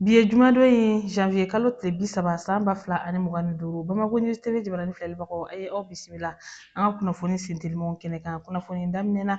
Bi ye jumadon ye, janvier kalo tile 30 san 2025. Bamako News TV jabarani filɛlibagaw, a ye aw bisimila an ka kunnafoni sentelimanw kɛnɛ kan. Kunnafoni daminɛ na,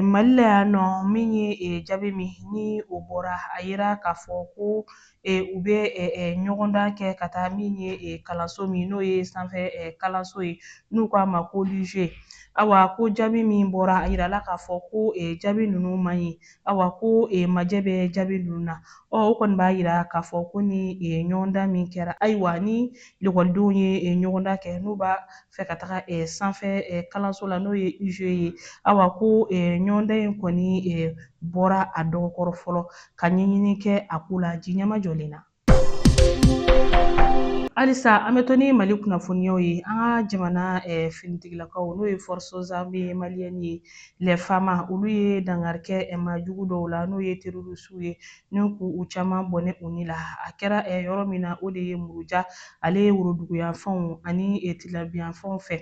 Mali la yan nɔ, min ye jaabi min ni o bɔra, a yira k'a fɔ ko u bɛ ɲɔgɔndan kɛ ka taa min ye kalanso min n'o ye sanfɛ kalanso ye, n'u k'a ma ko lycée. Awa ko jaabi min bɔra, a yirala k'a fɔ ko jaabi ninnu man ɲi. Awa ko majɛ bɛ jaabi ninnu na. O kɔni b'a yira k'a fɔ ko ni ɲɔgɔndan min kɛra, ayiwa ni lekɔlidenw ye ɲɔgɔndan kɛ n'u b'a fɛ ka taga sanfɛ kalanso la n'o ye UG ye, awa ko ɲɔgɔndan in kɔni bɔra a dɔgɔkɔrɔ fɔlɔ ka ɲɛɲini kɛ a ko la ji ɲɛma jɔlen na. Halisa an bɛ to ni Mali kunnafoniyaw ye. An ka jamana finitigilakaw n'o ye Forces armées maliennes ye, les FAMa, olu ye dankari kɛ maajugu dɔw la n'o ye terroristew ye, ni k'u caman bɔnɛ u ni la. A kɛra yɔrɔ min na, o de ye Muruja, ale ye woroduguyanfanw ani tilabiyanfanw fɛ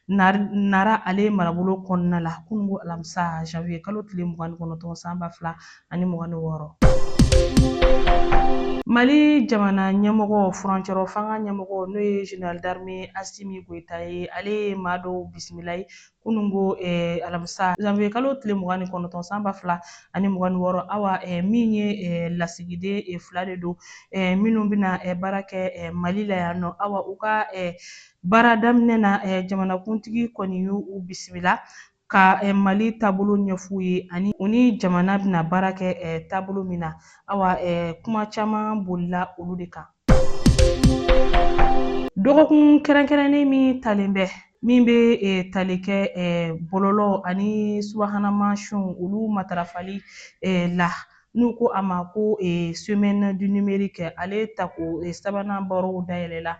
Nara, ale marabolo kɔnɔna la, kununko alamisa janvier kalo tile 29 san 2026. Mali jamana ɲɛmɔgɔ, furancɛrɔ fanga ɲɛmɔgɔ n'o ye général d'armée Assimi Goïta ye, ale ye maa dɔw bisimila ye kununko alamisa janvier kalo tile 29 san 2026. Awa min ye lasigiden fila de don minnu bɛna baara kɛ Mali la yan nɔ. Awa u ka baara daminɛ na, jamanakuntigi kɔni y'u bisimila ka Mali taabolo ɲɛf'u ye ani u ni jamana bɛna baara kɛ taabolo min na. Awa kuma caman bolila olu de kan. Dɔgɔkun kɛrɛnkɛrɛnnen min talen bɛ, min bɛ tali kɛ bɔlɔlɔ ani subahana mansinw olu matarafali la, n'u ko a ma ko semaine du numérique, ale tako sabanan baaraw dayɛlɛla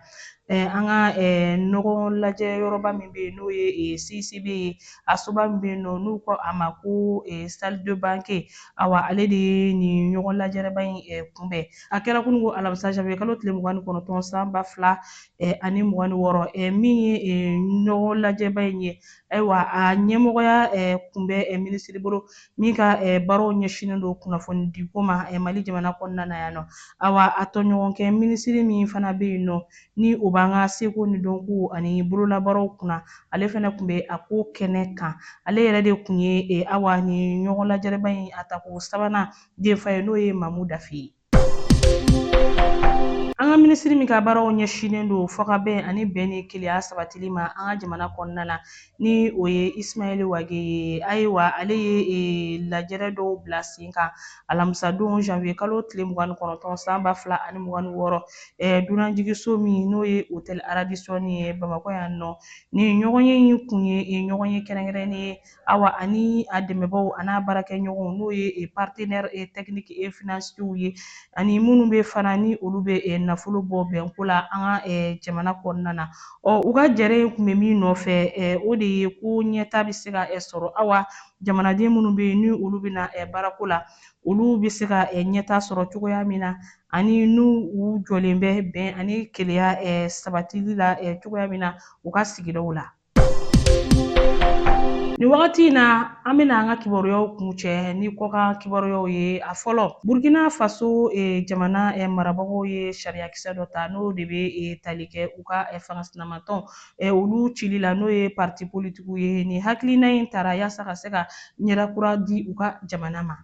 an ka ɲɔgɔn lajɛ yɔrɔba min bɛ yen n'o ye CICB ye, a soba min bɛ yen nɔ n'u ko a ma ko salle de banquet. Awa ale de ye nin ɲɔgɔn lajɛrɛba in kunbɛn. A kɛra kununko alamisa janvier kalo tile 29 san 2026. Min ye ɲɔgɔn lajɛba in ye, ayiwa a ɲɛmɔgɔya kun bɛ minisiri bolo min ka baaraw ɲɛsinnen don kunnafoni diko ma Mali jamana kɔnɔna na yan nɔ. Awa a tɔɲɔgɔnkɛ minisiri min fana bɛ yen nɔ ni o b'an ka seko ni dɔnko ani bololabaaraw kunna, ale fana tun bɛ a ko kɛnɛ kan. Ale yɛrɛ de tun ye awa ni ɲɔgɔn lajɛrɛba in a tako sabanan denfa ye, n'o ye Mamu Dafe ye. An ka minisiri min ka baaraw ɲɛsinnen don fɔkabɛn ani bɛn ni kelenya sabatili ma an ka jamana kɔnɔna la, ni o ye Ismaël Wagué ye, ayiwa ale ye lajɛrɛ dɔw bila sen kan alamisadon janvier kalo tile 29 san 2026, dunanjiginso min n'o ye hôtel Radisson ye Bamakɔ yan nɔ. Nin ɲɔgɔnye in kun ye ɲɔgɔn ye kɛrɛnkɛrɛnnen ye, awa ani a dɛmɛbaaw a n'a baarakɛɲɔgɔnw n'o ye partenaires techniques et financiers ye, ani minnu bɛ fana ni olu bɛ nafolo bɔ bɛnko la an ka jamana kɔnɔna na. Ɔ u ka jɛrɛ in kun bɛ min nɔfɛ, o de ye ko ɲɛta bɛ se ka sɔrɔ. Awa jamanaden minnu bɛ yen ni olu bɛna baarako la, olu bɛ se ka ɲɛta sɔrɔ cogoya min na, ani n'u u jɔlen bɛ bɛn ani kelenya sabatili la cogoya min na u ka sigidaw la. Nin wagati in na, an bɛna an ka kibaruyaw kuncɛ ni kɔkan kibaruyaw ye. A fɔlɔ, Burkina Faso jamana marabagaw ye sariyakisɛ dɔ ta n'o de bɛ tali kɛ u ka fanga sinamatɔn olu cili la n'o ye parti politikiw ye. Nin hakilina in tara yaasa ka se ka ɲɛda kura di u ka jamana ma.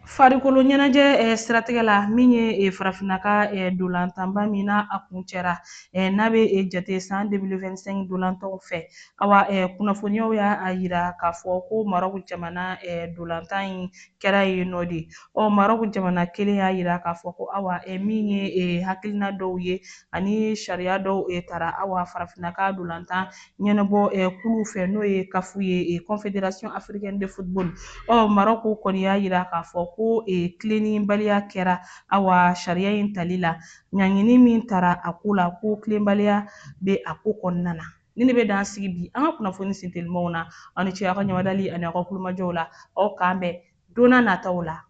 Farikolo ɲɛnajɛ siratigɛ la, min ye farafinna ka dolantanba min n'a a kun cɛra, n'a bɛ jate san 2025 dolantanw fɛ, awa kunnafoniyaw y'a yira k'a fɔ ko Maroc jamana dolantan in kɛra yen nɔ de. Ɔ Maroc jamana kelen y'a yira k'a fɔ ko awa min ye hakilina dɔw ye ani sariya dɔw tara awa farafinna ka dolantan ɲɛnabɔ kulu fɛ n'o ye CAF ye, Confédération africaine de football. Ɔ Maroc kɔni y'a yira k'a fɔ ko tilennibaliya kɛra awa sariya in tali la, ɲangini min tara a ko la, ko tilenbaliya bɛ a ko kɔnɔna na. Ni ne bɛ dan sigi bi an ka kunnafoni sentelimaw na. Aw ni ce aw ka ɲamadali ani aw ka kulomajɔw la. Aw k'an bɛn don n'a nataw la.